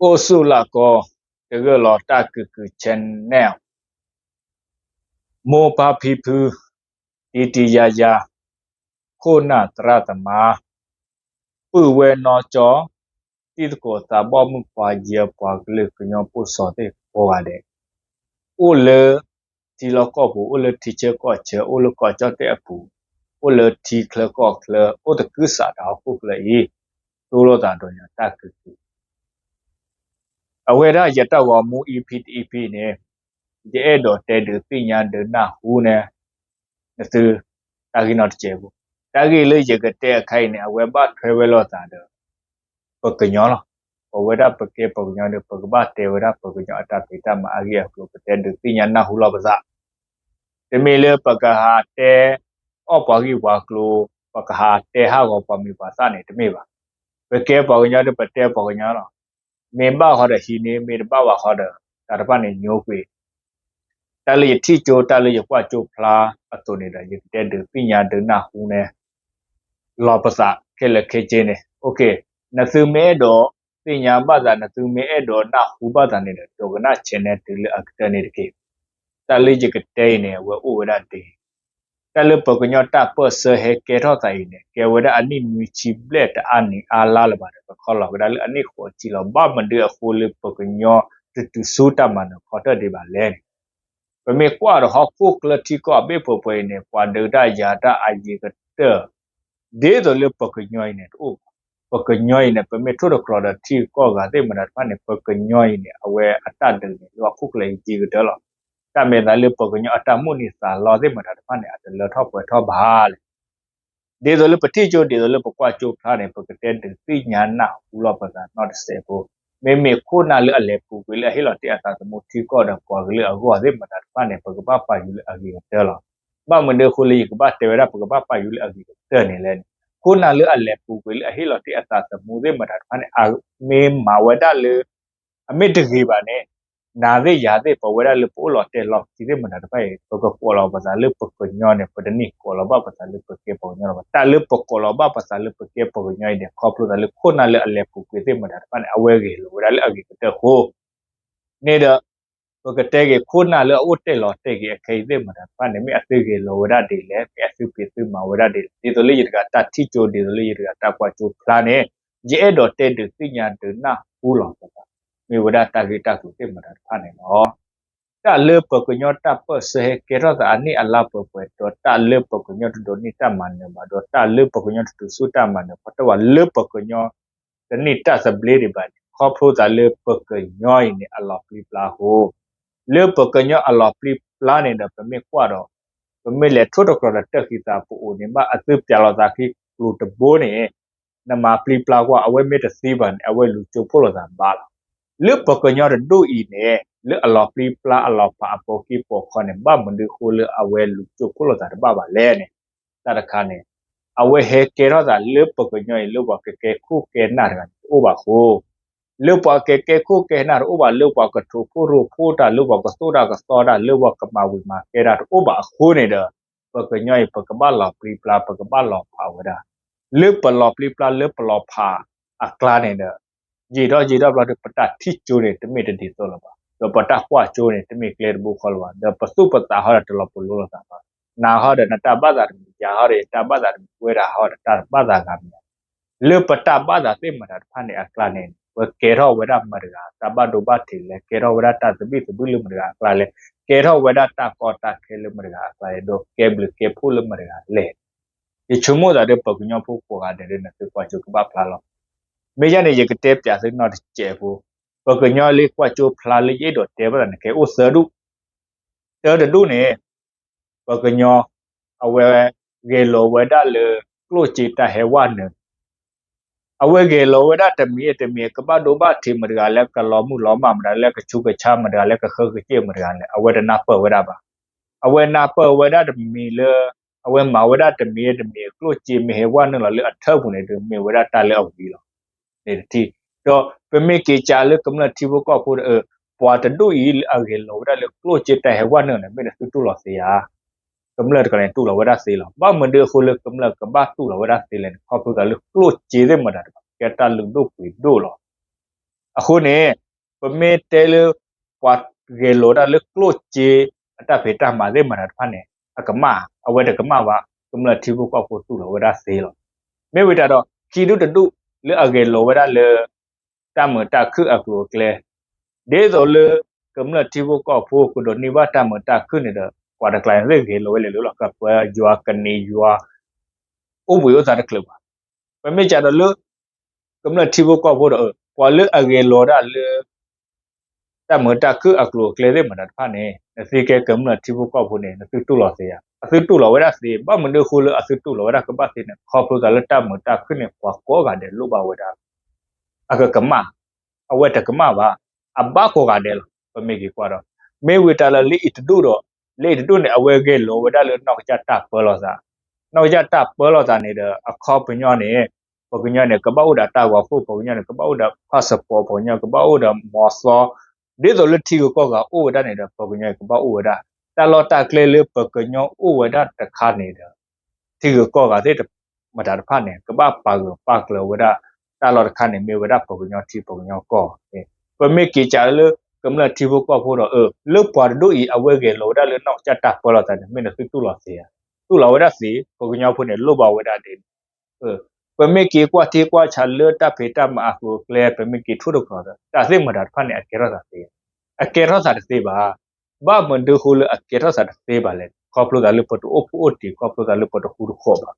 အိၣ်ဆူၣ်လၢကီၢ် တဂၢၢ်လီၤတၢ်ကုၢ်ကုၢ် channel မိၢ်ပၢ်ဖံဖု, တံၤတံၤယၤယၤ, ခိၣ်နၢ်သရၣ်သမါ, ပုၢ်ဝဲၢ်နီၢ်ကၠီ, တံၤသကိးသးဘီၣ်မုၣ်ခွါ ယပှၤကလုာ်ကညီဖိစီၤသ့ၣ်ကိးဂၤဒဲး, အိၣ်လၢထံလီၢ်ကီၢ်ပူၤ, အိၣ်လၢထံဆၢကီၢ်ဆၢ, အိၣ်လၢကီၢ်ကၠီၣ်တဲၣ်အပူၤ, အိၣ်လၢထံချၢကီၢ်ချၢ, အိၣ်သကုၤဆးဒးဟီၣ်ခိၣ်ချၢအံၤ, တိလိာ်သးဒီးယၤတၢ်ကုၢ်ကုၢ် အဝဲဒၣ်ယတၢ်ဂီၤမူ EP တ EP န့ၣ်, ယအဲၣ်ဒိးတဲဒုးသ့ၣ်ညါဒုးနၢ်ဟူန့ၣ်, နသု, တၢ်ဂ့ၢ်နီတစဲးဖိ, တၢ်ဂ့ၢ်လၢယကတဲအခါအံၤန့ၣ် အဝဲဘၣ်ထွဲဝဲလိာ်သးဒီး ပကညီလီၤ. ပဝဲဒၣ်ပကဲပှၤကညီဒီး ပကဘၣ်တဲဝဲဒၣ်ပှၤကညီအတၢ်ဖံးတၢ်မၤအဂ့ၢ်အကျိၤ ပတဲဒုးသ့ၣ်ညါနၢ်ဟူလိာ်ပသး တမ့ၢ်လၢပကဟးတဲအီၣ်ပှၤဂ့ၢ်ပှၤကျိၤ, ပကဟးတဲဟးဂီၤပှၤမံၤပှၤသၣ်န့ၣ် တမ့ၢ်ဘၣ်. ပကဲပှၤကညီဒီး ပတဲပှၤကညီလီၤ. မ့ၢ်ဘၣ်ဃီဒီးဟံးန့ၢ်, မ့ၢ်တဘၣ်ဘၣ်ဃီဒီး တၢ်တဖၣ်န့ၣ်ညိကွံာ်. တၢ်လၢယထံၣ်ကၠိ, တၢ်လၢယကွၢ်ကၠိဖျါအသိးန့ၣ်ဒီး ယကတဲဒုးသ့ၣ်ညါဒုးနၢ်ဟူန့ၣ် လီၤပသးခဲလၢာ်ခဲဆ့န့ၣ်. နသုမ့ၢ်အဲၣ်ဒိးသ့ၣ်ညါဘၣ်သး, နသုမ့ၢ်အဲၣ်ဒိးနၢ်ဟူဘၣ်သးန့ၣ်ဒီး ဒိကနၣ် channel တုၤလၢအကတၢၢ်န့ၣ်တက့ၢ်. တၢ်လၢယကတဲအံၤန့ၣ် အဝဲအိၣ်ဝဲဒၣ်ဒ်အံၤ, တၢ်လၢပှၤကညီတၢ်ပၢၢ်ဆၢဟဲကဲထီၣ်သးအံၤန့ၣ် ကဲဝဲဒၣ်အနံၣ်နွံဆံဘျဲၣ်တအါနံၤအါလါလၢၤဘၣ်ဒီး ပခီလီၤကဒါလၢအနံၣ်ဃိးဆံလီၤ. ဘၣ်မနုၤအဃိလၢပှၤကညီတတုၤဆူတၢ်မၤနၢၤခီတၢၢ်ဒံးဘၣ်လဲၣ်န့ၣ်, ပမ့ၢ်ကွၢ်ဒီးဟီၣ်ခိၣ်ချၢထံကီၢ်အဘ့ၣ်ပှဲၤပှဲၤအံၤန့ၣ် ပှၤဒုးတၢ်ယၤတၢ်အဂ့ၤကတၢၢ် ဒ်သိးလၢပှၤကညီအံၤန့ၣ်တအိၣ်ဘၣ်. ပှၤကညီအံၤန့ၣ် ပမ့ၢ်ထိၣ်သတြီၤဒီးထံဂုၤကီၢ်ဂၤသ့ၣ်မတၤတဖၣ်န့ၣ် ပှၤကညီအံၤန့ၣ် အဝဲအတၢ်ဒုးန့ၣ် လၢဟီၣ်ခိၣ်ချၢအံၤယံၤကတၢၢ်လီၤ. တၢ်မဲာ်သးလၢပှၤကညီအတၢ်မိၣ်န့ၢ်သးလီသ့ၣ်မတၤတဖၣ်န့ၣ် အတလၢထီၣ်ပှဲၤထီၣ်ဘၣ်လဲၣ်. ဒ်သိးလၢပထံၣ်ကၠိ ဒ်သိးလၢပကွၢ်ကၠိဖျါန့ၣ် ပကတဲဒုးသ့ၣ်ညါနၢ်ဟူလိာ်ပသးနီတစဲးဖိ, မ့မ့ၢ်ခိၣ်နၢ်လၢအလဲၤပူၤကွံာ်လၢအဟ့ၣ်လီၤတ့ၢ်အသးသမူထံကီၢ်ဒီးပှၤကလုာ်အဂီၢ်သ့ၣ်မတၤတဖၣ်န့ၣ် ပကဘၣ်ပာ်ယူၤလၢအဂ့ၤကတၢၢ်လီၤ. ဘၣ်မနုၤအဃိလၢယကဘၣ်တဲဝဲဒၣ် ပကဘၣ်ပာ်ယူၤလၢအဂ့ၤကတၢၢ်န့ၣ်လဲၣ်န့ၣ်, ခိၣ်နၢ်လၢအလဲၤပူၤကွံာ်လၢအဟ့ၣ်လီၤတ့ၢ်အသးသမူသ့ၣ်မတၤတဖၣ်န့ၣ် အမ့ၢ်မၤဝဲဒၣ်လၢ အမ့ၢ်တဂ့ၤဘၣ်န့ၣ်, နၤသ့ၣ်ယၤသ့ၣ် ပဝဲဒၣ်လၢပအိၣ်လီၤတဲာ်လီၤခံသ့ၣ်မတၤတဖၣ်အံၤ ပကကိးလီၤပသးလၢပှၤကညီန့ၣ် ပတန့ၢ်ကိးလီၤဘၣ်ပသးလၢပကဲပှၤကညီလၢၤဘၣ်. တၢ်လၢပကိးလီၤဘၣ်ပသးလၢပကဲပှၤကညီအံၤန့ၣ် ခီဖျိသးလၢခိၣ်နၢ်လၢအလဲၤပူၤကွံာ်သ့ၣ်မတၤတဖၣ်န့ၣ် အဝဲဂ့ၤလီၤဝဲဒၣ်လၢအဂ့ၤကတၢၢ်အဃိန့ၣ်ဒီး ပကတဲက့ၤခိၣ်နၢ်လၢအအိၣ်တဲာ်လီၤတဲာ်က့ၤအခဲအံၤသ့ၣ်မတၤတဖၣ်န့ၣ် မ့ၢ်အသုဂ့ၤလီၤဝဲဒၣ်ဒ်လဲၣ်, မ့ၢ်အသုဖံးသုမၤဝဲဒၣ်ဒ်လဲၣ်. ဒ်သိးလၢယတဂၤတၢ်ထံၣ်ကၠိ ဒ်သိးလၢယတဂၤတၢ်ကွၢ်ကၠိဖျါန့ၣ် ယအဲၣ်ဒိးတဲဒုးသ့ၣ်ညါဒုးနၢ်ဟူလီၤပသး မ့ၢ်ဝဲဒၣ်တၢ်ဂ့ၢ်တၢ်ကျိၤသ့ၣ်မတၤတဖၣ်န့ၣ်လီၤ. တၢ်လၢပှၤကညီတၢ်ပၢၢ်ဆၢဟဲကဲထီၣ်သးအနံၣ်အလါပှဲၤပှဲၤ ဒီးတၢ်လၢပှၤကညီတဒိးန့ၢ်တၢ်မၤနၢၤဘၣ်, ဒီးတၢ်လၢပှၤကညီတတုၤဆူတၢ်မၤနၢၤ ခီတဝးလၢပှၤကညီတန့ၢ်တၢ်သဘျ့ဒံးဘၣ်န့ၣ် ခီဖျိသးလၢပှၤကညီအံၤန့ၣ် အလီၤပျံၤပျါအဃိ လၢပှၤကညီအလီၤပျံၤပျါန့ၣ်ဒီး ပမ့ၢ်ကွၢ်ဒီး ပမ့ၢ်လဲၤထိၣ်သတြီၤဒီးတၢ်ဃံသးပအိၣ်န့ၣ် ဘၣ်အသုပျးလီၤသးခံကျိၤတဘိန့ၣ် နမၤပျံၤပျါကွၢ် အဝဲမ့ၢ်တသ့ဘၣ်န့ၣ် အဝဲလူၤကၠိဖှိၣ်လိာ်သးဘၣ်လီၤ. လၢပှၤကညီတဒူၣ်အံၤန့ၣ် လၢအလီၤပျံၤပျါအလီၤဖးအဖီခိၣ်ပိာ်ခွါန့ၣ် ဘၣ်မနုၤအဃိလၢအဝဲလူၤကၠိဖှိၣ်လိာ်သးတဘၣ်ဘၣ်လဲၣ်န့ၣ်, တၢ်တခါန့ၣ် အဝဲဟဲကဲထီၣ်သးလၢပှၤကညီအံၤ လၢပှၤကကဲခိၣ်ကဲနၢ်တဂၤန့ၣ် တအိၣ်ဘၣ်အဃိ လၢပှၤကကဲခိၣ်ကဲနၢ်တအိၣ်ဘၣ်, လၢပှၤကထိးဖှိၣ်ရိဖှိၣ်တၢ်, လၢပှၤကသိၣ်တၢ်ကသီတၢ်, လၢပှၤကမၤဝံၤမၤကဲတၢ်တအိၣ်ဘၣ်အဃိန့ၣ်ဒီး ပှၤကညီအံၤ ပကဘၣ်လီၤပျံၤပျါ ပကဘၣ်လီၤဖးဝဲဒၣ်. လၢပလီၤပျံၤပျါလၢပလီၤဖးအကျါန့ၣ်ဒီး ယံာ်ထီၣ်ယံာ်ထီၣ်ဘျီဒီး ပတၢ်ထံၣ်ကၠိန့ၣ် တမ့ၢ်တဒ်သိးလၢၤဘၣ်, ဒီးပတၢ်ကွၢ်ကၠိန့ၣ် တမ့ၢ်ကျဲတဘိဃီလၢၤဘၣ်, ဒီးပသူၣ်ပသးဟီဒီးတလီၤပလိာ်လိာ်သးဘၣ်. နၤဟီဒီးနတၢ်ဘၣ်သးတမံၤ, ယၤဟီဒီးယတၢ်ဘၣ်သးတမံၤ, ဝဲဒၣ်ဟီဒီးတၢ်ဘၣ်သးဂၤမံၤ လၢပတၢ်ဘၣ်သးသ့ၣ်မတၤတဖၣ်န့ၣ်အကျါန့ၣ် ပကဲထီၣ်ဝဲဒၣ်မတၤတဂၤ တၢ်ဘၣ်ဒိဘၣ်ထံးလဲၣ်, ကဲထီၣ်ဝဲဒၣ်တၢ်သဘံၣ်သဘုၣ်လၢမတၤတဂၤအကျါလဲၣ်, ကဲထီၣ်ဝဲဒၣ်တၢ်ကီတၢ်ခဲလၢမတၤတဂၤအကျါလဲၣ်, ဒီးကဲဘျုးကဲဖှိၣ်လၢမတၤတဂၤလဲၣ်. ယဆိကမိၣ်သးဒီးပှၤကညီဖိကိးဂၤဒဲးဒီး နသုကွၢ်ကၠိကဘၣ်ဖျါလီၤ. မ့ၢ်ယၤန့ၣ် ယကတဲပျးသုနီတစဲးဖိ, ပှၤကညီလၢကွၢ်ကၠိဖျါလၢယအဲၣ်ဒိးတဲဘၣ်သးန့ၣ် ကဲအိၣ်သၢဒူၣ် တၢတဒူၣ်န့ၣ် ပှၤကညီ အဝဲဂဲၤလိာ်ဝဲဒၣ်လၢ ကျိၣ်စ့တၢ်ဟဲဝဲနုာ်, အဝဲဂဲၤလိာ်ဝဲဒၣ်တမံၤတမံၤ ကဘၣ်ဒိဘၣ်ထံးမတၤတဂၤလဲၣ်, ကလီၤမုၢ်လီၤမၢ်မတၤလဲၣ်, ကဆူးကဆါမတၤတဂၤလဲၣ်, ကဃၢကစ့ၢ်မတၤတဂၤလဲၣ်, အဝဲတနၢ်ပၢၢ်ဝဲဒၣ်ဘၣ်. အဝဲနၢ်ပၢၢ်ဝဲဒၣ်တမံၤလၢ အဝဲမၤဝဲဒၣ်တမံၤတမံၤ ကျိၣ်စ့မ့ၢ်ဟဲဝဲနုာ်လီၤလၢအထၢၣ်ပူၤန့ၣ်ဒီး မ့ၢ်ဝဲဒၣ်တၢ်လၢအဝံၤလီၤ. န့ၣ်တထံၣ်, ဒီးပမ့ၢ်က့ၤကးလၢကမျၢၢ်ထံဖိကီၢ်ဖိဒီး ပှၤတဒူၣ်အံၤလၢအဂဲၤလိာ်ဝဲဒၣ်လၢကျိၣ်စ့တၢ်ဟဲဝဲနုာ်န့ၣ် မ့ၢ်နသုတူၢ်လိာ်သ့ဧါ. ကမျၢၢ်တကးန့ၣ် တူၢ်လိာ်ဝဲဒၣ်သ့လီၤ. ဘၣ်မနုၤအဃိလၢကမျၢၢ်ကဘၣ်တူၢ်လိာ်ဝဲဒၣ်သ့လဲၣ်န့ၣ် ခီဖျိသးလၢကျိၣ်စ့သ့ၣ်မတၤတဖၣ် ကဲတၢ်လုၢ်ဒိၣ်ပှ့ၤဒိၣ်လီၤ. အဃိန့ၣ် ပမ့ၢ်တဲလၢ ပှၤဂဲၤလိာ်ဝဲဒၣ်လၢကျိၣ်စ့အတၢ်ဖံးတၢ်မၤသ့ၣ်မတၤတဖၣ်န့ၣ် အကမၣ်, အဝဲတကမၣ်ဘၣ်, ကမျၢၢ်ထံဖိကီၢ်ဖိတူၢ်လိာ်ဝဲဒၣ်သ့လီၤ. မ့ၢ်ဝံၤတၢ်ဒီး ခံဒူၣ်တဒူၣ်လၢအဂဲၤလိာ်ဝဲဒၣ်လၢ တၢ်မုာ်တၢ်ခုၣ်အကျိၤအကျဲ ဒ်သိးလၢ ကမျၢၢ်ထံဖိကီၢ်ဖိကဒိးန့ၢ်ဘၣ်တၢ်မုာ်တၢ်ခုၣ်န့ၣ်ဒီး ပှၤတကျါန့ၣ်သ့ၣ်ဂဲၤလိာ်ဝဲလဲၤလိၤလီၤ. ကပၢယွၤ ကနံၤယွၤ အိၣ်ဘှံးအိၣ်သါတချုးဘၣ်. ပမ့ၢ်စးဒီးလၢ ကမျၢၢ်ထံဖိကီၢ်ဖိဒီး ပှၤလၢအဂဲၤလိာ်ဒၣ်လၢ တၢ်မုာ်တၢ်ခုၣ်အကျိၤအကျဲသ့ၣ်မတၤတဖၣ်န့ၣ် နသုကဲကမျၢၢ်ထံဖိကီၢ်ဖိန့ၣ် နသုတူၢ်လိာ်သ့ဧါ. အသုတူၢ်လိာ်ဝဲဒၣ်သ့, ဘၣ်မနုၤအဃိလၢအသုတူၢ်လိာ်ဝဲဒၣ်ကဘၣ်သ့န့ၣ် ခီဖျိသးလၢတၢ်မုာ်တၢ်ခုၣ်န့ၣ် ပှၤကိးဂၤဒဲးလိၣ်ဘၣ်ဝဲဒၣ် အကကမၣ်, အဝဲတကမၣ်ဘၣ်, အဘၣ်ကိးဂၤဒဲးလီၤ. ပမ့ၢ်က့ၤကွၢ်ဒီး မ့ၢ်ဝံၤတၢ်လၢလၢအံၤတဒူၣ်ဒီး လၢအံၤတဒူၣ်န့ၣ် အဝဲဂဲၤလိာ်ဝဲဒၣ်လၢနီၢ်ကစၢ်တၢ်ပၢလီၤသး, နီၢ်ကစၢ်တၢ်ပၢလီၤသးန့ၣ်ဒီး အခီပညီန့ၣ် ပှၤကညီန့ၣ် ကဘၣ်အိၣ်ဒီးတၢ်ဂီၤခိၣ်, ပှၤကညီန့ၣ် ကဘၣ်အိၣ်ဒီး passport, ပှၤကညီကဘၣ်အိၣ်ဒီးမီၤသီ, ဒ်သိးလၢထံဂုၤကီၢ်ဂၤအိၣ်ဝဲဒၣ်န့ၣ်ဒီး ပှၤကညီကဘၣ်အိၣ်ဝဲဒၣ် တၢ်လီၢ်တၢ်ကျဲလၢပှၤကညီအိၣ်ဝဲဒၣ်တခါန့ၣ်ဒီး ထံဂုၤကီၢ်ဂၤသ့ၣ်မတၤတဖၣ်န့ၣ် ကဘၣ်ပာ်ဂၢၢ်ပာ်ကျၢၤဝဲဒၣ် တၢ်လီၢ်တခါန့ၣ် မ့ၢ်ဝဲဒၣ်ပှၤကညီထံပှၤကညီကီၢ်. ပမ့ၢ်က့ၤစးလၢ ကမျၢၢ်ထံဖိကီၢ်ဖိဒီး အၢ လၢပှၤတဒူၣ်အံၤ အဝဲဂဲၤလိာ်ဝဲဒၣ်လၢနီၢ်ကစၢ်တၢ်ပၢလီၤသးန့ၣ် မ့ၢ်နသုတူၢ်လိာ်သ့ဧါ. တူၢ်လိာ်ဝဲဒၣ်သ့, ပှၤကညီဖိန့ၣ် လိၣ်ဘၣ်ဝဲဒၣ်ဒ်န့ၣ် ပမ့ၢ်က့ၤကွၢ်ထံကွၢ်ဆးလၢတၢ်ဖံးတၢ်မၤအကျိၤအကျဲ ပမ့ၢ်က့ၤထိၣ်သတြီၤဒီး တၢ်သ့ၣ်မတၤတဖၣ်န့ၣ် အကဲထီၣ်သးသ့, အကဲထီၣ်သးတသ့ဘၣ်. ဘၣ်မနုၤအဃိလၢအကဲထီၣ်သးတသ့ဘၣ်လဲၣ်. ခီဖျိသးလၢပတအိၣ်ဖှိၣ်အိၣ်တံၢ်, ခီဖျိသးလၢပတဃူတဖိးဘၣ်.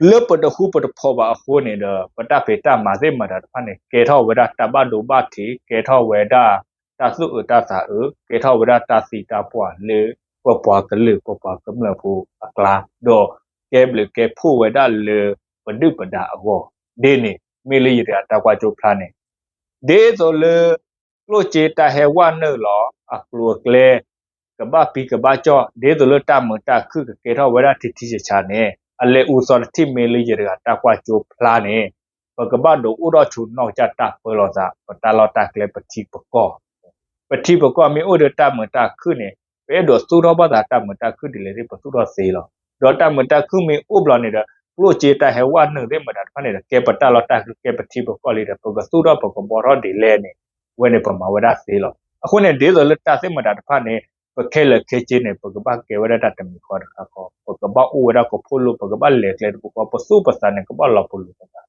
လၢပတဃူပတဖိးဘၣ်အဃိန့ၣ်ဒီး ပတၢ်ဖံးတၢ်မၤသ့ၣ်မတၤတဖၣ်န့ၣ် ကဲထီၣ်ဝဲဒၣ်တၢ်ဘၣ်ဒိဘၣ်ထံး, ကဲထီၣ်ဝဲဒၣ်တၢ်သူၣ်အုးတၢ်သးအုး, ကဲထီၣ်ဝဲဒၣ်တၢ်သံတၢ်ပှၢ်လၢ ပပှၤကလုာ် ပပှၤကမျၢၢ်ဖိအကျါ, ဒီးကဲဘျုးကဲဖှိၣ်ဝဲဒၣ်လၢပဒုၣ်ပဒါအဂီၢ်. ဒ်န့ၣ် မ့ၢ်လၢယတဂၤတၢ်ကွၢ်ကၠိဖျါန့ၣ် ဒ်သိးလၢ ကျိၣ်စ့တၢ်ဟဲဝဲနုာ်လီၤ အကျိၤအကျဲ ကဘၣ်ပံကဘၣ်ကၠီၣ်, ဒ်သိးလၢတၢ်မုာ်တၢ်ခုၣ်ကကဲထီၣ်ဝဲဒၣ်ထံထံဆးဆးန့ၣ် အလဲၤအူသီတထံၣ် မ့ၢ်လၢယတဂၤတၢ်ကွၢ်ကၠိဖျါန့ၣ် ပကဘၣ်ဒိးအိၣ်ထီၣ်ဆူနီၢ်ကစၢ်တၢ်ပၢလီၤသး ပတၢ်လီၢ်တၢ်ကျဲ ပထံပကီၢ်. ပထံပကီၢ်မ့ၢ်အိၣ်ဒီးတၢ်မုာ်တၢ်ခုၣ်န့ၣ် ပအဲၣ်ဒိးသူၣ်ထီၣ်ဘၣ်သးတၢ်မုာ်တၢ်ခုၣ်ဒ်လဲၣ်သ့ၣ် ပသူၣ်ထီၣ်သ့လီၤ. ဒီးတၢ်မုာ်တၢ်ခုၣ်မ့ၢ်အိၣ်ဘျီန့ၣ်ဒီး ကျိၣ်စ့တၢ်ဟဲဝဲနုာ်သ့ၣ်မတၤတဖၣ်န့ၣ်ဒီး ကဲပတၢ်လီၢ်တၢ်ကျဲ ကဲပထံပကီၢ်လံဒီး ပကသူၣ်ထီၣ်ပကဘှီထီၣ်ဒ်လဲၣ်န့ၣ် ဝဲန့ၣ်ပမၤဝဲဒၣ်သ့လီၤ. အဃိန့ၣ် ဒ်သိးလၢတၢ်သ့ၣ်မတၤတဖၣ်န့ၣ် ပခဲလၢာ်ခဲဆ့န့ၣ် ပကဘၣ်ကဲဝဲဒၣ်တၢ်တမံၤဃီတခါဃီ, ပကဘၣ်အိၣ်ဝဲဒၣ်ကဖိလိာ်, ပကဘၣ်လဲၤကျဲတပူၤဃီ, ပသူၣ်ပသးန့ၣ် ကဘၣ်လီၤပလိာ်ပသး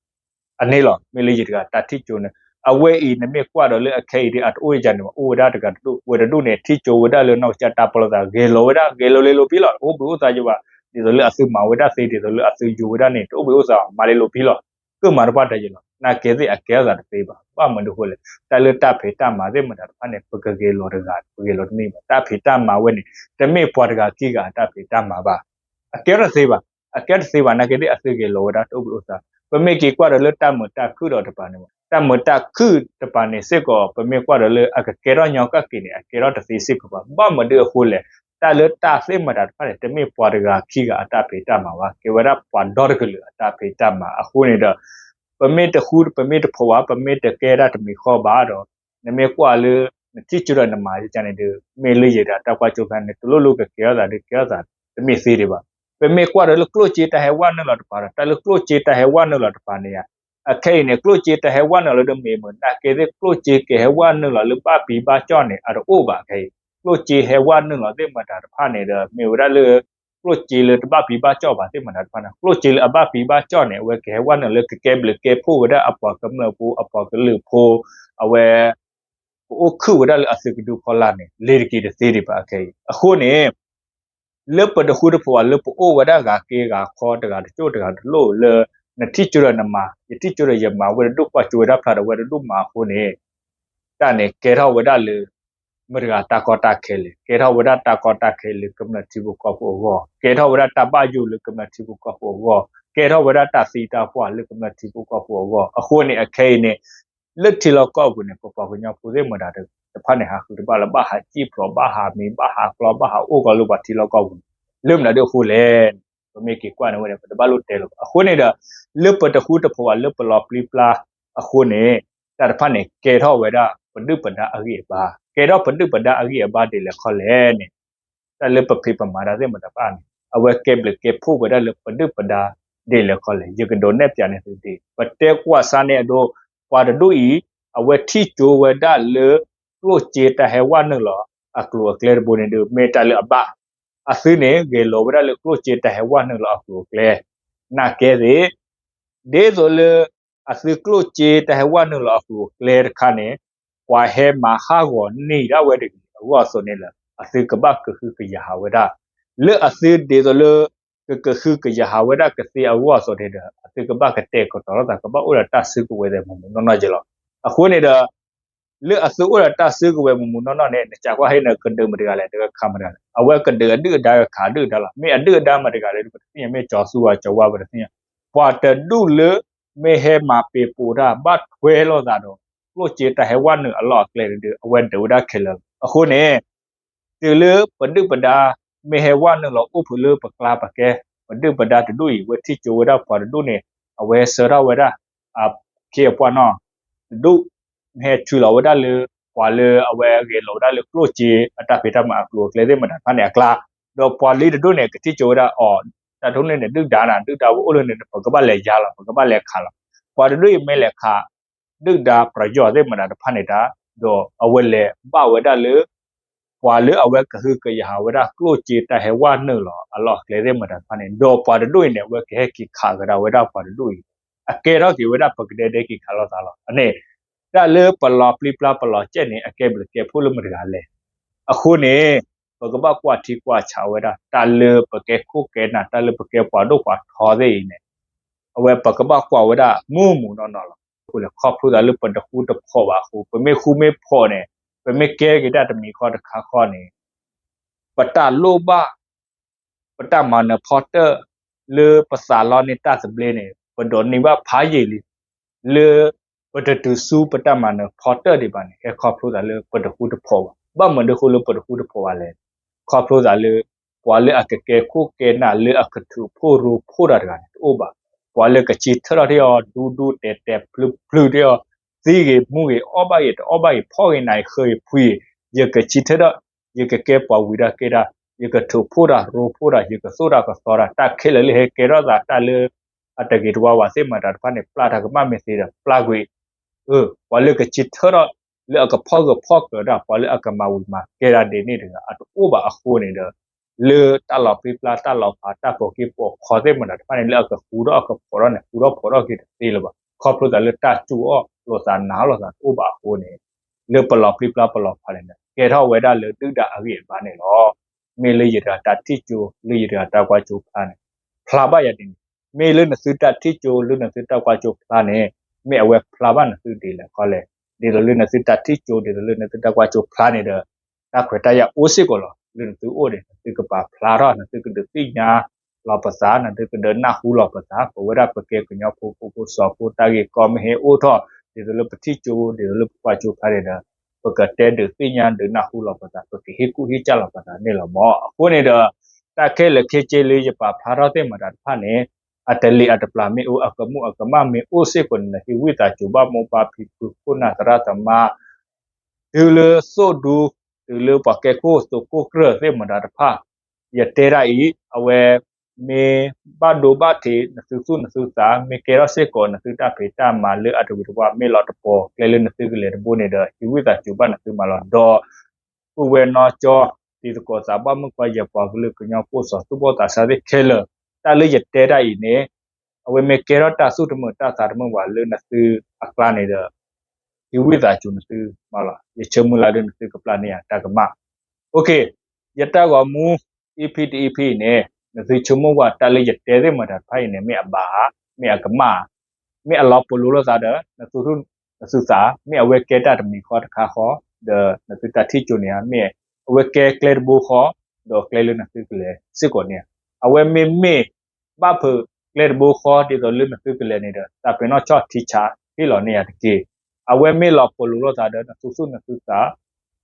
အန့ၣ်လီၤ. မ့ၢ်လၢယတဂၤတၢ်ထံၣ်ကၠိန့ၣ် အဝဲအံၤနမ့ၢ်ကွၢ်ဒီးလၢအခဲအံၤဒ်အတအိၣ်ယၤန့ၣ် အိၣ်ဝဲဒၣ်တဂၤတဒူၣ်, ဝဲတဒူၣ်န့ၣ် ထံၣ်ကၠိဝဲဒၣ်လၢနီၢ်ကစၢ်တၢ်ပၢလီၤသး ဂဲၤလိာ်ဝဲဒၣ်, ဂဲၤလိာ်လ့လိာ်ဖံလီၤ, အိၣ်ဘှံးအိၣ်သါယဘၣ်, ဒ်သိးလၢအသုမၤဝဲဒၣ်သ့, ဒ်သိးလၢအသုယိၤဝဲဒၣ်န့ၣ် တအိၣ်ဘှံးအိၣ်သါ မၤလ့လိာ်ဖံလီၤ, ကမၤတပှၢ်တၢ်ယံၤလီၤ. နာ်က့သ့ၣ်အကဲထီၣ်သးတသ့ဘၣ်. ဘၣ်မနုၤအဃိလဲၣ်, တၢ်လၢတၢ်ဖံးတၢ်မၤသ့ၣ်မတၤတဖၣ်န့ၣ် ပကဂဲၤလိာ်တဂၤ ပဂဲၤလိာ်တမ့ၢ်ဘၣ်. တၢ်ဖံးတၢ်မၤဝဲန့ၣ် တမ့ၢ်ပှၤတဂၤခံဂၤအတၢ်ဖံးတၢ်မၤဘၣ်. အကဲထီၣ်သ့ဘၣ်, အကဲထီၣ်သ့ဘၣ် နာ်က့သ့ၣ်အသုဂဲၤလိာ်ဝဲဒၣ် တအိၣ်ဘှံးအိၣ်သါ. ပမ့ၢ်က့ၤကွၢ်ဒီးလၢတၢ်မုာ်တၢ်ခုၣ်ဒီးတပၤန့ၣ်, တၢ်မုာ်တၢ်ခုၣ်တပၤန့ၣ်စ့ၢ်ကီး ပမ့ၢ်ကွၢ်ဒီးလၢအကကဲထီၣ်ညီကၣ်က့ၤန့ၣ် အကဲထီၣ်တသ့စ့ၢ်ကီးဘၣ်. ဘၣ်မနုၤအဃိလဲၣ်, တၢ်လၢတၢ်သ့ၣ်မတၤတဖၣ်န့ၣ် တမ့ၢ်ပှၤတဂၤခံဂၤအတၢ်ဖံးတၢ်မၤဘၣ်, ကဲဝဲဒၣ်ပှၤဒီတကလုာ်အတၢ်ဖံးတၢ်မၤအဃိန့ၣ်ဒီး ပမ့ၢ်တဃူ ပမ့ၢ်တဖိးဘၣ်, ပမ့ၢ်တကဲဒၣ်တမံၤဃီဘၣ်ဒီး နမ့ၢ်ကွၢ်လၢ နထံၣ်ကၠိဒီးနမၤယကန့ၣ်ဒီး မ့ၢ်လၢယတၢ်ကွၢ်ကၠိဖျါန့ၣ် တလိၣ်လၢကကဲထီၣ်သးဒီးကဲထီၣ်သး တမ့ၢ်သ့ဒံးဘၣ်. ပမ့ၢ်ကွၢ်ဒီးလၢကျိၣ်စ့တၢ်ဟဲဝဲနုာ်လီၤတပၤဒီး တၢ်လၢကျိၣ်စ့တၢ်ဟဲဝဲနုာ်လီၤတပၤန့ၣ်ဧါ, အခဲအံၤန့ၣ် ကျိၣ်စ့တၢ်ဟဲဝဲနုာ်လီၤဒီးမ့ၢ်မုာ် နာ်က့သ့ၣ် ကျိၣ်စ့ကဟဲဝဲနုာ်လီၤလၢဘၣ်ပံဘၣ်ကၠီၣ်န့ၣ် အတအိၣ်ဘၣ်ခဲအံၤ. ကျိၣ်စ့ဟဲဝဲနုာ်လီၤသ့ၣ်မတၤတဖၣ်န့ၣ်ဒီး မ့ၢ်ဝဲဒၣ်လၢ ကျိၣ်စ့လၢတဘၣ်ပံဘၣ်ကၠီၣ်ဘၣ်သ့ၣ်မတၤတဖၣ်န့ၣ် ကျိၣ်စ့လၢအဘၣ်ပံဘၣ်ကၠီၣ်န့ၣ် အဝဲကဟဲဝဲနုာ်လၢကကဲဘျုးကဲဖှိၣ်ဝဲဒၣ်အပှၤကမျၢၢ်ဖိ အပှၤကလုာ်ဖိ အဝဲ ကအိၣ်ခုၣ်ဝဲဒၣ်လၢအသုးကဒုဖီလာ်န့ၣ် လ့ၤတက့ၤတသ့ဒံးဘၣ်အခဲအံၤ. အဃိန့ၣ် လၢပတဃူတဖိးဘၣ်လၢပအိၣ်ဝဲဒၣ်ဂၤက့ဂၤခီတဂၤတကၠိၣ်တဂၤတလိၣ်လၢ နထံၣ်ကၠိဒီးနမၤ ယထံၣ်ကၠိဒီးယမၤ ဝဲတဒူၣ်ကွၢ်ကၠိဝဲဒၣ်ဖျါဒီးဝဲတဒူၣ်မၤအဃိန့ၣ် တၢ်န့ၣ်ကဲထီၣ်ဝဲဒၣ်လၢ မတၤတဂၤတၢ်ကီတၢ်ခဲလဲၣ်, ကဲထီၣ်ဝဲဒၣ်တၢ်ကီတၢ်ခဲလၢကမျၢၢ်ထံဖိကီၢ်ဖိအဂီၢ်, ကဲထီၣ်ဝဲဒၣ်တၢ်ဘၣ်ယိၣ်လၢကမျၢၢ်ထံဖိကီၢ်ဖိအဂီၢ်, ကဲထီၣ်ဝဲဒၣ်တၢ်သံတၢ်ပှၢ်လၢကမျၢၢ်ထံဖိကီၢ်ဖိအဂီၢ်. အဃိန့ၣ် အခဲအံၤန့ၣ် လၢထံလီၢ်ကီၢ်ပူၤန့ၣ် ပပှၤကညီဖိသ့ၣ်မတၤတဖၣ်န့ၣ် ဟးဃုတဘၣ်လၢၤ ဘၣ်ဟးစံၣ်ဖျိး ဘၣ်ဟးမံ ဘၣ်ဟးကျီ ဘၣ်ဟးအိၣ်ကီးလၢပှၤထံလီၢ်ကီၢ်ပူၤန့ၣ် လၢမနုၤဒ်အဃိလဲၣ်န့ၣ် ပမ့ၢ်က့ၤကွၢ်န့ၣ်ဝဲန့ၣ် ပတဘၣ်လိၣ်တဲလၢၤဘၣ်. အဃိန့ၣ်ဒီး လၢပတဃူတဖိးဘၣ်လၢပလီၤပျံၤပျါအဃိန့ၣ် တၢ်တဖၣ်န့ၣ် ကဲထီၣ်ဝဲဒၣ်ပဒုၣ်ပဒါအဂံၢ်အဘါ, ကဲထီၣ်ပဒုၣ်ပဒါအဂံၢ်အဘါဒ်လဲၣ်ခီလဲၣ်န့ၣ် တၢ်လၢပဖံးပမၤတၢ်သ့ၣ်မတၤတဖၣ်န့ၣ် အဝဲကဲဘျုးကဲဖှိၣ်ဝဲဒၣ်လၢပဒုၣ်ပဒါဒ်လဲၣ်ခီလဲၣ်. ယကဒိးနဲၣ်ပၠးန့ၣ်သုဒ် ပတဲကွၢ်စါန့ၣ်အဒိ ပှၤတဒူၣ်အံၤ အဝဲထံၣ်ကၠိဝဲဒၣ်လၢ ကျိၣ်စ့တၢ်ဟဲဝဲနုာ်လီၤအကျိၤအကျဲတဘိန့ၣ်ဒီး မ့ၢ်တၢ်လၢအဘၣ်. အသုန့ၣ် ဂဲၤလိာ်ဝဲဒၣ်လၢကျိၣ်စ့တၢ်ဟဲဝဲနုာ်လီၤအကျိၤအကျဲ နာ်ကဲသ့ၣ် ဒ်သိးလၢ အသုကျိၣ်စ့တၢ်ဟဲဝဲနုာ်လီၤအကျိၤအကျဲတခါန့ၣ် ပှၤဟဲမၤဟးဂီၤန့ၢ်ဒၣ်ဝဲတဂ့ၤ အဂီၢ်အသိးန့ၣ်လီၤ. အသုကဘၣ်ကဟုကယာ်ဟးဝဲဒၣ် လၢအသုဒ်သိးလၢ ကကဟုကယာ်ဟးဝဲဒၣ်ကသ့အဂီၢ်အသိးန့ၣ်ဒီး အသုကဘၣ်ကတဲာ်ကတီၤလိာ်သး ကဘၣ်အိၣ်ဒီးတၢ်စုကဝဲၤသ့ၣ်မူးမူးနီၢ်နီၢ်က့လီၤ. အဃိန့ၣ်ဒီး လၢအသုအိၣ်ဒီးတၢ်စုကဝဲၤမူးမူးနီၢ်နီၢ်န့ၣ် နကကွၢ်ဟ့ၣ်န့ၣ် ကဒုးမတၤတဂၤလဲၣ် တဂၤခးမတၤတဂၤလဲၣ်. အဝဲကဒုးအဒုၣ်အဒါ ကခးအဒုၣ်အဒါလီၤ. မ့ၢ်အဒုၣ်အဒါမတၤတဂၤလဲၣ် ပတသ့ၣ်ညါ မ့ၢ်ကၠီၤသူအကၠီၤဝါ ပတသ့ၣ်ညါ. ပှၤတဒူၣ်လၢ မ့ၢ်ဟဲမၤပ့ၤပိာ်တၢ် ဘၣ်ထွဲလိာ်သးဒီး ကျိၣ်စ့တၢ်ဟဲဝဲနုာ်အလီၢ်အကျဲန့ၣ်ဒီး အဝဲဒုးဝဲဒၣ်ခဲလၢာ်လီၤ. အဃိန့ၣ် တုၤလၢပဒုၣ်ပဒါ မ့ၢ်ဟဲဝဲနုာ်လီၤအိၣ်ဖုးလၢပကျါပကဲ ပဒုၣ်ပဒါတဒူၣ်အံၤ ဝဲထံၣ်ကၠိဝဲဒၣ်ပှၤတဒူၣ်န့ၣ် အဝဲဆှၢထီၣ်ဝဲဒၣ် အခ့အပှၢ်နီၢ် တဒူၣ် မ့ၢ်ဟဲထုးလီၤဝဲဒၣ်လၢ ပှၤလၢအဝဲဂဲၤလိာ်ဝဲဒၣ်လၢကျိၣ်စ့အတၢ်ဖံးတၢ်မၤအကျိၤအကျဲသ့ၣ်မတၤတဖၣ်န့ၣ်အကျါ, ဒီးပှၤလၢတဒူၣ်န့ၣ် ကထံၣ်ကၠိဝဲဒၣ်အီၤ တၢ်တဒူၣ်န့ၣ်န့ၣ် ဒုၣ်ဒါနၤ ဒုၣ်ဒါဝဲအိၣ်လၢန့ၣ် ပကဘၣ်လဲၤယါလီၤ ပကဘၣ်လဲၤခးလီၤ. ပှၤတဒူၣ်အံၤမ့ၢ်လဲၤခး ဒုၣ်ဒါပယီၤသ့ၣ်မတၤတဖၣ်န့ၣ်တၢ်, ဒီးအဝဲလဲၤဘၣ်ဝဲဒၣ်လၢ ပှၤလၢအဝဲကဟုကယာ်ဟးဝဲဒၣ်ကျိၣ်စ့တၢ်ဟဲဝဲနုာ်လီၤအလီၢ်အကျဲသ့ၣ်မတၤတဖၣ်န့ၣ်, ဒီးပှၤတဒူၣ်အံၤန့ၣ် အဝဲကဟဲက့ၤခးကဒါဝဲဒၣ်ပှၤတဒူၣ်အံၤ, အကဲထီၣ်က့ၤဝဲဒၣ်ပကဒဲဒဲက့ၤခးလိာ်သးလီၤ. အန့ၣ် တၢ်လၢပလီၤပျံၤပျါပလီၤကဲန့ၣ် အကဲဘျုးကဲဖှိၣ်လၢမတၤတဂၤလဲၣ်. အဃိန့ၣ် ပကဘၣ်ကွၢ်ထံကွၢ်ဆးဝဲဒၣ် တၢ်လၢပကဲခိၣ်ကဲနၢ် တၢ်လၢပကဲပှၤဒိၣ်ပှၤထီသ့ၣ်အံၤန့ၣ် အဝဲပကဘၣ်ကွၢ်ဝဲဒၣ်မုၢ်မုၢ်နီၢ်နီၢ်လီၤ. အဃိလဲၣ် ခီဖျိသးလၢပတဃူတဖိးဘၣ်အဃိ, ပမ့ၢ်ဃူမ့ၢ်ဖိးန့ၣ် ပမ့ၢ်ကဲက့ၤတၢ်တမံၤဃီတခါဃီန့ၣ် ပတၢ်လိၣ်ဘၣ် ပတၢ်မၤနၢၤဖီတၢၣ် လၢပသးလီန့ၢ်တၢ်သဘျ့န့ၣ် ပဒိးန့ၢ်ဘၣ်ဖးယံာ်လံ. လၢပတတုၤဆူပတၢ်မၤနၢၤဖီတၢၣ်ဒံးဘၣ်န့ၣ် ဟဲခီဖျိသးလၢပတဃူတဖိးဘၣ်. ဘၣ်မနုၤအဃိလၢပတဃူတဖိးဘၣ်လဲၣ်. ခီဖျိသးလၢ ပှၤလၢအကကဲခိၣ်ကဲနၢ်လၢအကထုးဖှိၣ်ရိဖှိၣ်တၢ်တဂၤန့ၣ် တအိၣ်ဘၣ်. ပှၤလၢကဆံထၢထီၣ်ထံအီၤ ဒူဒူတဲာ်တဲာ်ဖျုးဖျုးထံအီၤ သံဂ့ၤမူဂ့ၤ အီၣ်ဘၣ်ဂ့ၤတအီၣ်ဘၣ်ဂ့ၤ ဖှီၣ်ဂ့ၤနးဂ့ၤ ဃၢၤဂ့ၤဖှံဂ့ၤ, ယကဆံထၢထီၣ် ယကကဲပှၤဝံၤဒၣ်ကဲဒၣ်, ယကထုးဖှိၣ်တၢ်ရိဖှိၣ်တၢ် ယကသိၣ်တၢ်ကသီတၢ် တၢ်ခဲလၢာ်လၢဟဲကဲထီၣ်သးတၢ်လၢ အတဂ့ၤတဝါဝးသ့ၣ်မတၤတဖၣ်န့ၣ် ပျၢ်တၢ်ကမၣ်မ့ၢ်သ့ဒီး ပျၢ်ကွံာ် ပှၤလၢကဆံထၢထီၣ် လၢအကဖီၣ်ဂၢၢ်ဖီၣ်ကျၢၤတၢ် ပှၤလၢအကမၤဝံၤမၤကဲဒၣ်ဒ်န့ၣ်တဂၤ အတအိၣ်ဘၣ်အဃိန့ၣ်ဒီး လၢတၢ်လီၤပြံပြါတၢ်လီၤဖးတၢ်ပိာ်က့ပိာ်ခီသ့ၣ်မတၤတဖၣ်န့ၣ် လၢအကဃူထီၣ်အကဖိးထီၣ်န့ၣ် ဃူထီၣ်ဖိးထီၣ်က့ၤတသ့လၢၤဘၣ်. ခီဖျိသးလၢတၢ်စူၢ်အီၣ်လိာ်သးနာ်လိာ်သးတအိၣ်ဘၣ်အဃိန့ၣ် လၢပလီၤပြံပြါပလီၤဖးန့ၣ်ဒီး ကဲထီၣ်ဝဲဒၣ်လၢဒုၣ်ဒါအဂံၢ်အဘါန့ၣ်လီၤ. မ့ၢ်လၢယတဂၤတၢ်ထံၣ်ကၠိ လၢယတဂၤတၢ်ကွၢ်ကၠိဖျါန့ၣ် ဖျါဘၣ်ယၤဒ်န့ၣ်, မ့ၢ်လၢနသုတၢ်ထံၣ်ကၠိ လၢနသုတၢ်ကွၢ်ကၠိဖျါန့ၣ် မ့ၢ်အဝဲဖျါဘၣ်နသုဒ်လဲၣ်ခီလဲၣ်. ဒ်သိးလၢနသုတၢ်ထံၣ်ကၠိ ဒ်သိးလၢနသုတၢ်ကွၢ်ကၠိဖျါန့ၣ်ဒီး တၢ်ခွဲးတၢ်ယာ်အိၣ်စ့ၢ်ကီးလီၤ. လၢနသုအိၣ်န့ၣ် နသုကပာ်ဖျါထီၣ် နသုကဒုးသ့ၣ်ညါလီၤပသး နသုကဒုးနၢ်ဟူလီၤပသး ပဝဲဒၣ်ပကဲကညီဖိ ဖိဖိစီဖိ တၢ်ဂ့ၢ်ကီမ့ၢ်ဟဲအိၣ်ထီၣ် ဒ်သိးလၢပထံၣ်ကၠိ ဒ်သိးလၢပကွၢ်ကၠိဖျါန့ၣ်ဒီး ပကတဲဒုးသ့ၣ်ညါဒုးနၢ်ဟူလီၤပသး ပကဟ့ၣ်ကူၣ်ဟ့ၣ်ကၢ်လီၤပသးန့ၣ်လီၤမး. အဃိန့ၣ်ဒီး တၢ်ခဲလၢာ်ခဲဆ့လၢယပာ်ဖျါထီၣ်သ့ၣ်မတၤတဖၣ်န့ၣ် အတလံၤအတပျၢ်မ့ၢ်အိၣ် အကမူၣ်အကမၣ်မ့ၢ်အိၣ်စ့ၢ်ကီးန့ၣ် ဟ့ၣ်ဝံသးစူၤဘၣ်မိၢ်ပၢ်ဖံဖုခိၣ်နၢ်သရၣ်သမါ တုၤလၢသိၣ်ဒူ တုၤလၢပှၤကဲခိၣ်သုးခိၣ်ကြၢးသ့ၣ်မတၤတဖၣ် ယတဲဒၣ်အံၤ အဝဲမ့ၢ်ဘၣ်ဒိဘၣ်ထံးနသုသူၣ်နသုသး မ့ၢ်ကဲထီၣ်စ့ၢ်ကီးနသုတၢ်ဖံးတၢ်မၤလၢအတဝံၤတဝါ မ့ၢ်လီၤတပီၤကျဲလၢနသုကလဲၤတဘိန့ၣ်ဒီး ဟ့ၣ်ဝံသးစူၤဘၣ်နသုမးလီၤ. ဒီး ပုၢ်ဝဲၢ်နီၢ်ကၠီ တံၤသကိးသးပှၢ်မုၣ်ခွါ ယပှၤကလုာ်ကညီဖိစီၤသူၣ်ဘီၣ်သးစၢ်သ့ၣ်ခဲလၢာ် တၢ်လၢယတဲဒၣ်အံၤန့ၣ် အဝဲမ့ၢ်ကဲထီၣ်တၢ်သူၣ်တမုာ်တၢ်သးတမုာ်ဘၣ်လၢနသုအကျါန့ၣ်ဒီး ဟ့ၣ်ဝံသးစူၤနသုမးလီၤ. ယဆၢမုၢ်လၢ်လၢနသုကပျၢ်န့ၢ်ယၤတၢ်ကမၣ်. ယတၢ်ဂီၤမူ EP တ EP အံၤန့ၣ် နသုဆိကမိၣ်ကွၢ်တၢ်လၢယတဲသ့ၣ်မတၤတဖၣ်အံၤန့ၣ် မ့ၢ်အဘၣ်ဧါ, မ့ၢ်အကမၣ်ဧါ, မ့ၢ်အလီၤပလိာ်လိာ်သးဒီး နသုသူၣ်နသုသး မ့ၢ်အဝဲကဲတၢ်တမံၤဃီတခါဃီ ဒီးနသုတၢ်ထံၣ်ကၠိန့ၣ်ဧါ, မ့ၢ်အဝဲကဲကျဲတဘိဃီ ဒီးကျဲလၢနသုကလဲၤစ့ၢ်ကီးန့ၣ်ဧါ. အဝဲမ့မ့ၢ်ဘၣ်ဖုးကျဲတဘိဃီဒ်သိးလၢနသုကလဲၤန့ၣ်ဒီး သးပ့ၤနီၣ်ဆီၣ်ထံဆးဟ့ၣ်လီၤန့ၢ်ယၤတက့ၢ်. အဝဲမ့ၢ်လီၤပလိာ်လိာ်သးဒီး နသုသူၣ်နသုသး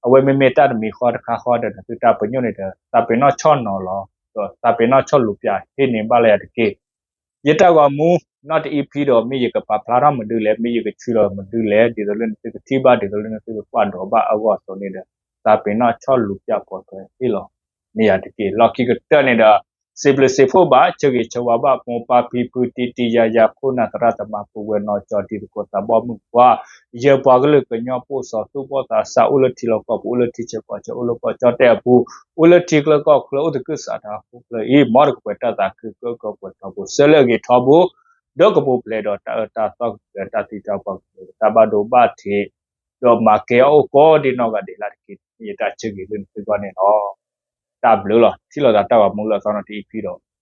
အဝဲမ့မ့ၢ်တၢ်တမံၤဃီတခါဃီဒီး နသုတၢ်ပညိၣ်န့ၣ်ဒီး သးပ့ၤနီၣ်ဆီၣ်နီၤလီၤ ဒီးသးပ့ၤနီၣ်ဆီၣ်လူၤပၠးဟ့ၣ်န့ၢ်ဘၣ်လၢယၤတက့ၢ်. ယတၢ်ဂီၤမူ နီၢ်တ EP ဒီး မ့ၢ်ယကပာ်ဖျါထီၣ်မနုၤလဲၣ် မ့ၢ်ယကဆှၢလီၤမနုၤလဲၣ် ဒ်သိးလၢနသုကထံၣ်ဘၣ် ဒ်သိးလၢနသုကကွၢ်ဒိးဘၣ်အဂီၢ်အသိးန့ၣ်ဒီး သးပ့ၤနီၣ်ဆီၣ်လူၤပၠးပိာ်ထွဲဟ့ၣ်လီၤန့ၢ်ယၤတက့ၢ်. လီၢ်ခံကတၢၢ်န့ၣ်ဒီး စံးဘျုးစံးဖှိၣ်ဘၣ် ဆၢဂ့ၤဆၢဝါဘၣ် မိၢ်ပၢ်ဖံဖု တံၤတံၤယၤယၤ ခိၣ်နၢ်သရၣ်သမါ ပုၢ်ဝဲၢ်နီၢ်ကၠီ တံၤသကိးသးဘီၣ်မုၣ်ခွါ ယပှၤကလုာ်ကညီ ပအိၣ်စီၤသူၣ်ဘီၣ်သးစၢ် အိၣ်လၢထံလီၢ်ကီၢ်ပူၤ အိၣ်လၢထံဆၢကီၢ်ဆၢ အိၣ်လၢကီၢ်ကၠီၣ်တဲၣ်အပူၤ အိၣ်လၢထံချၢကီၢ်ချၢ အိၣ်သကုၤဆးဒးဟီၣ်ခိၣ်ချၢအံၤ မ်တကပှဲၤတၢ်သးခု ကအၢကီၤပှဲၤထီဘိ ဆၢလၢအဂ့ၤထီဘိ ဒီးကပူၤဖျဲးဒီးတၢ်အၢတၢ်သီကပူၤဖျဲး တၢ်သံတၢ်ပှၢ်ကပူၤဖျဲး တၢ်ဘၣ်ဒိဘၣ်ထံး ဒီးမၤကဲအီၣ်အိၣ်ကိးဒံနီၢ်ဂၤဒဲးလၢ်တက့ၢ်. မ့ၢ်ယတၢ်ဆၢဂ့ၤလၢနသုဂီၢ်န့ၣ်လီၤ. တၢ်ဘျုးလီၤ. ထံၣ်လိာ်သးတၢ်ဂီၤမူလၢအသီနီတအံၤဖဲဒီး